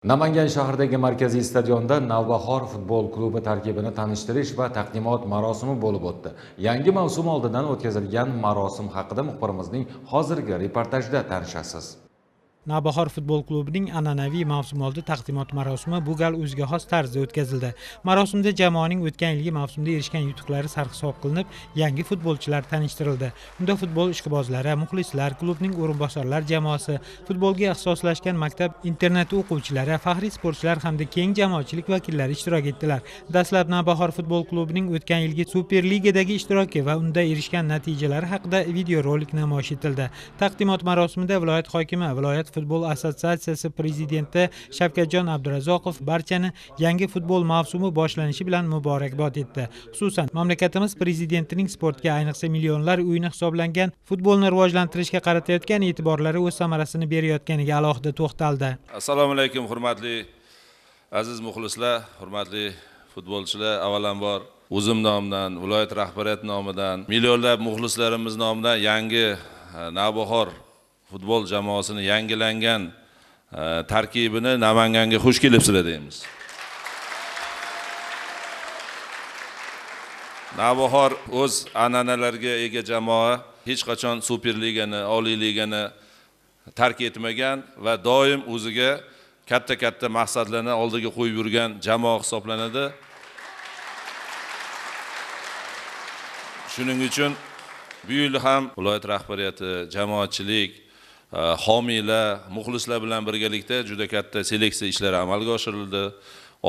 Namangan shahridagi markaziy stadionda Navbahor futbol klubi tarkibini tanishtirish va taqdimot marosimi bo'lib o'tdi. Yangi mavsum oldidan o'tkazilgan marosim haqida muxbirimizning hozirgi reportajda tanishasiz. Navbahor futbol klubining an'anaviy mavsumoldi taqdimot marosimi bu gal o'ziga xos tarzda o'tkazildi. Marosimda jamoaning o'tgan yilgi mavsumda erishgan yutuqlari sarhisob qilinib, yangi futbolchilar tanishtirildi. Unda futbol ishqibozlari, muxlislar, klubning o'rinbosarlar jamoasi, futbolga ixtisoslashgan maktab internati o'quvchilari, faxriy sportchilar hamda keng jamoatchilik vakillari ishtirok etdilar. Dastlab Navbahor futbol klubining o'tgan yilgi Superligadagi ishtiroki va unda erishgan natijalari haqida videorolik namoyish etildi. Taqdimot marosimida viloyat hokimi, viloyat futbol assotsiatsiyasi prezidenti Shavkatjon Abdurazoqov barchani yangi futbol mavsumi boshlanishi bilan muborakbod etdi. Xususan, mamlakatimiz prezidentining sportga, ayniqsa millionlar o'yini hisoblangan futbolni rivojlantirishga qaratayotgan e'tiborlari o'z samarasini berayotganiga alohida to'xtaldi. Assalomu alaykum, hurmatli aziz muxlislar, hurmatli futbolchilar. Avvalambor o'zim nomidan, viloyat rahbariyati nomidan, millionlab muxlislarimiz nomidan yangi Navbahor futbol jamoasini yangilangan tarkibini Namanganga xush kelibsizlar deymiz. Navbahor o'z an'analarga ega jamoa, hech qachon Superligani, Oliy ligani tark etmagan va doim o'ziga katta-katta maqsadlarni oldiga qo'yib yurgan jamoa hisoblanadi. Shuning uchun bu yil ham viloyat rahbariyati, jamoatchilik, homiylar, muxlislar bilan birgalikda juda katta seleksiya ishlari amalga oshirildi.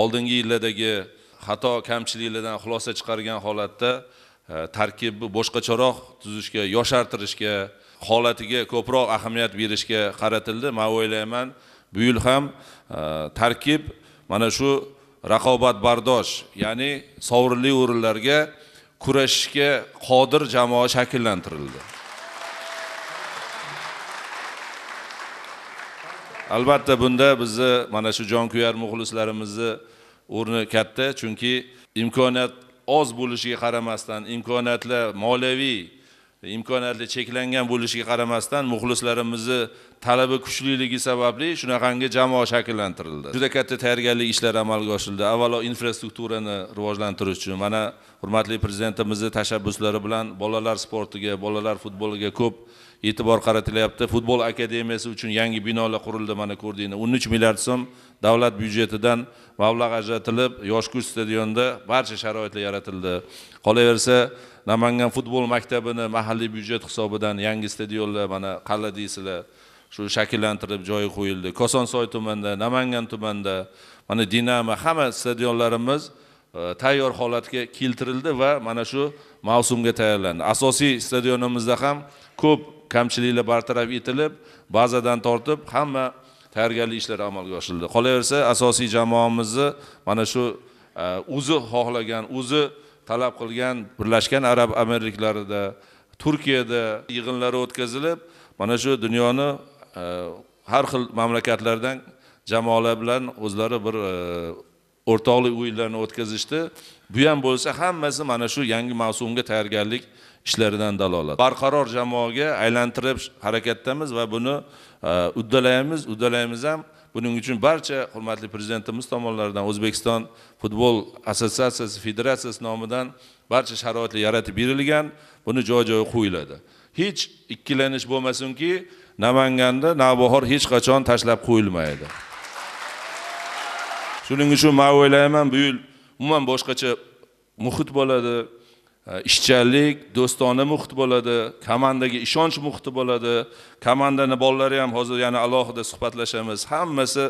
Oldingi yillardagi xato kamchiliklardan xulosa chiqargan holatda tarkibni boshqacharoq tuzishga, yoshartirishga, holatiga ko'proq ahamiyat berishga qaratildi. Men o'ylayman, bu yil ham tarkib mana shu raqobatbardosh, ya'ni sovrinli o'rinlarga kurashishga qodir jamoa shakllantirildi. Albatta bunda bizni mana shu jonkuyar muxlislarimizni o'rni katta, chunki imkoniyat oz bo'lishiga qaramasdan, imkoniyatlar moliyaviy imkoniyatlar cheklangan bo'lishiga qaramasdan muxlislarimizni talabi kuchliligi sababli shunaqangi jamoa shakllantirildi. Juda katta tayyorgarlik ishlari amalga oshirildi. Avvalo infrastrukturani rivojlantirish uchun mana hurmatli prezidentimizning tashabbuslari bilan bolalar sportiga, bolalar futboliga ko'p e'tibor qaratilyapti. Futbol akademiyasi uchun yangi binolar qurildi, mana ko'rdinglar. 13 milliard so'm davlat byudjetidan mablag' ajratilib, Yosh kuch stadionida barcha sharoitlar yaratildi. Qolaversa, Namangan futbol maktabini mahalliy byudjet hisobidan yangi stadionlar, mana qala deysizlar, shu shakllantirib joyi qo'yildi. Kosonsoy tumanida, Namangan tumanida, mana Dinamo, hamma stadionlarimiz tayyor holatga keltirildi va mana shu mavsumga tayyorlandi. Asosiy stadionimizda ham ko'p kamchiliklar bartaraf etilib, bazadan tortib hamma tayyorgarlik ishlari amalga oshirildi. Qolaversa, asosiy jamoamizni mana shu o'zi xohlagan, o'zi talab qilgan Birlashgan Arab Amirliklarida, Turkiyada yig'inlari o'tkazilib, mana shu dunyoni har xil mamlakatlardan jamoalar bilan o'zlari bir o'rtoqlik o'yinlarini o'tkazishdi. Bu ham bo'lsa hammasi mana shu yangi mavsumga tayyorgarlik ishlaridan dalolat. Barqaror jamoaga aylantirib harakatdamiz va buni uddalaymiz ham. Buning uchun barcha hurmatli prezidentimiz tomonidan, O'zbekiston futbol assotsiatsiyasi federatsiyasi nomidan barcha sharoitlar yaratib berilgan, buni joy-joyiga qo'yiladi. Hech ikkilanish bo'lmasinki, Namanganda Navbahor hech qachon tashlab qo'yilmaydi. Shuning uchun men o'ylayman, bu yil umuman boshqacha muhit bo'ladi. Ishchanlik, do'stona muhit bo'ladi, komandaga ishonch muhiti bo'ladi. Komandani bolalari ham hozir yana alohida suhbatlashamiz. Hammasi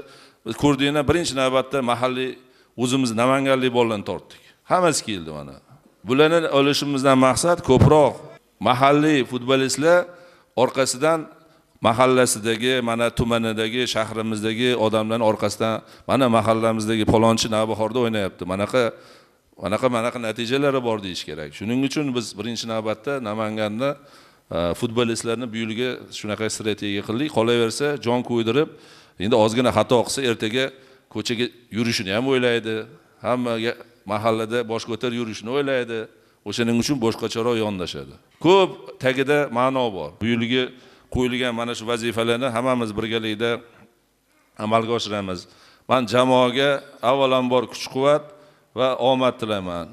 ko'rdinglar, birinchi navbatda mahalliy o'zimiz namanganlik bolalarni tortdik. Hammasi keldi mana. Bularni olishimizdan maqsad ko'proq mahalliy futbolistlar orqasidan mahallasidagi, mana tumanidagi, shahrimizdagi odamlarning orqasidan mana mahallamizdagi palonchi Navbahorda o'ynayapti. Manaqa natijalari bor deyish kerak. Shuning uchun biz birinchi navbatda Namanganda futbolistlarni bu yilga shunaqa strategiya qildik. Qolaversa, jon ko'ydirib, endi ozgina xato qilsa ertaga ko'chaga yurishini ham o'ylaydi. Hammaga mahallada bosh ko'tarib yurishini o'ylaydi. O'shaning uchun boshqacharoq yondashadi. Ko'p tagida ma'no bor. Bu yilgi qo'yilgan mana shu vazifalarni hammamiz birgalikda amalga oshiramiz. Men jamoaga avvalambor kuch-quvvat va omad tilayman.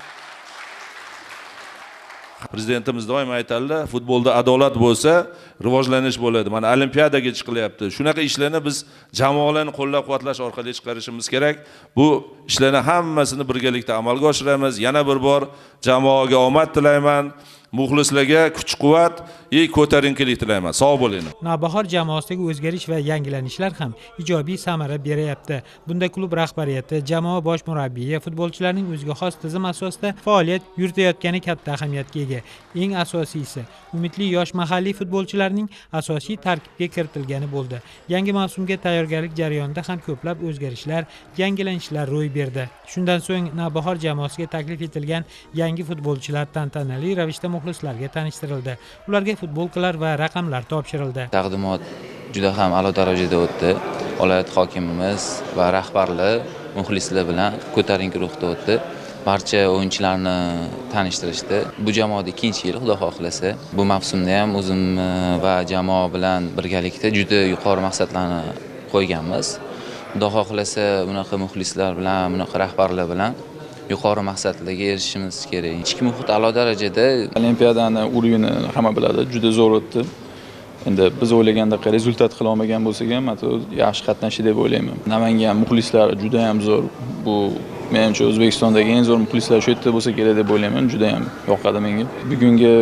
Prezidentimiz doim aytadilar, futbolda adolat bo'lsa, rivojlanish bo'ladi. Mana olimpiadaga chiqilyapti. Shunaqa ishlarni biz jamoalarni qo'llab-quvvatlash orqali chiqarishimiz kerak. Bu ishlarni hammasini birgalikda amalga oshiramiz. Yana bir bor jamoaga omad tilayman. Muxlislarga kuch-quvvat va ko'tarinkilik tilayman. Sog' bo'ling. Navbahor jamoasidagi o'zgarish va yangilanishlar ham ijobiy samara berayapti. Bunda klub rahbariyati, jamoa bosh murabbiyi, futbolchilarning o'ziga xos tizim asosida faoliyat yuritayotgani katta ahamiyatga ega. Eng asosiysi, umidli yosh mahalliy futbolchilarning asosiy tarkibga kiritilgani bo'ldi. Yangi mavsumga tayyorgarlik jarayonida ham ko'plab o'zgarishlar, yangilanishlar ro'y berdi. Shundan so'ng Navbahor jamoasiga taklif etilgan yangi futbolchilar tantanali ravishda muxlislarga tanishtirildi. Ularga futbolkalar va raqamlar topshirildi. Taqdimot juda ham a'lo darajada o'tdi. Viloyat hokimimiz va rahbarlar muxlislar bilan ko'tarinki ruhda o'tdi. Barcha o'yinchilarni tanishtirishdi. Bu jamoada ikkinchi yil, Xudo xohlasa. Bu mavsumda ham o'zim va jamoa bilan birgalikda juda yuqori maqsadlarni qo'yganmiz. Xudo xohlasa bunaqa muxlislar bilan, bunaqa rahbarlar bilan yuqori maqsadlarga erishishimiz kerak. Ichki muhit a'lo darajada. Olimpiadani o'yini hamma biladi, juda zo'r o'tdi. Endi biz o'ylagandaqa rezultat qila olmagan bo'lsak ham, yaxshi qatnashdi deb o'ylayman. Namangan muxlislari juda ham zo'r. Bu menimcha O'zbekistondagi eng zo'r muxlislar shu yerda bo'lsa kerak deb o'ylayman. Juda ham yoqadi menga. Bugungi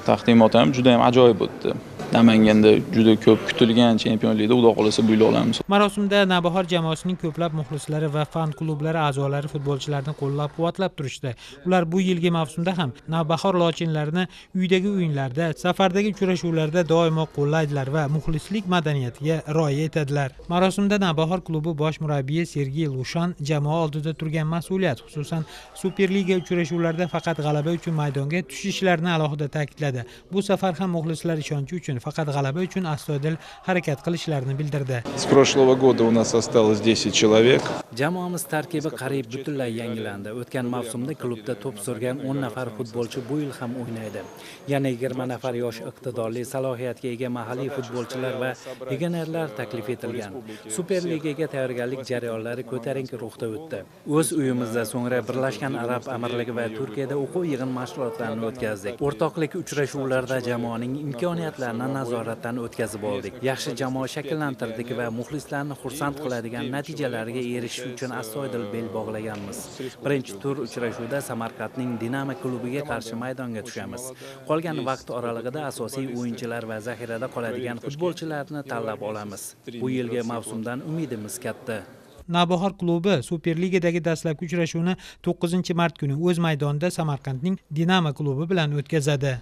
taqdimot ham juda ham ajoyib o'tdi. Namanganda juda ko'p kutilgan chempionlikda Xudo xohlasa bu yil olamiz. Marosimda Navbahor jamoasining ko'plab muxlislari va fan klublari a'zolari futbolchilarni qo'llab-quvvatlab turishdi. Ular bu yilgi mavsumda ham Navbahor lochinlarini uydagi o'yinlarda, safardagi uchrashuvlarda doimo qo'llaydilar va muxlislik madaniyatiga rioya etadilar. Marosimda Navbahor klubi bosh murabbiyi Sergey Lushan jamoa oldida turgan mas'uliyat, xususan Superliga uchrashuvlarida faqat g'alaba uchun maydonga tushishlarini alohida ta'kidladi. Bu safar ham muxlislar ishonchi uchun faqat g'alaba uchun astoydil harakat qilishlarini bildirdi. С прошлого года у нас осталось 10 человек. Jamoamiz tarkibi qariyb butunlay yangilandi. O'tgan mavsumda klubda to'p surgan 10 nafar futbolchi bu yil ham o'ynaydi. Yana 20 nafar yosh iqtidorli, salohiyatga ega mahalliy futbolchilar va legionerlar taklif etilgan. Superligaga tayyorgarlik jarayonlari ko'tarinki ruhda o'tdi. O'z uyimizda, so'ngra Birlashgan Arab Amirligi va Turkiyada o'quv yig'in mashg'ulotlarini o'tkazdik. O'rtoqlik uchrashuvlarida jamoaning imkoniyatlarini nazoratdan o'tkazib oldik. Yaxshi jamoa shakllantirdik va muxlislarni xursand qiladigan natijalarga erishish uchun astoydil bel bog'laganmiz. Birinchi tur uchrashuvida Samarqandning Dinamo klubiga qarshi maydonga tushamiz. Qolgan vaqt oralig'ida asosiy o'yinchilar va zaxirada qoladigan futbolchilarni tanlab olamiz. Bu yilgi mavsumdan umidimiz katta. Navbahor klubi Superligadagi dastlabki uchrashuvni 9-mart kuni o'z maydonida Samarqandning Dinamo klubi bilan o'tkazadi.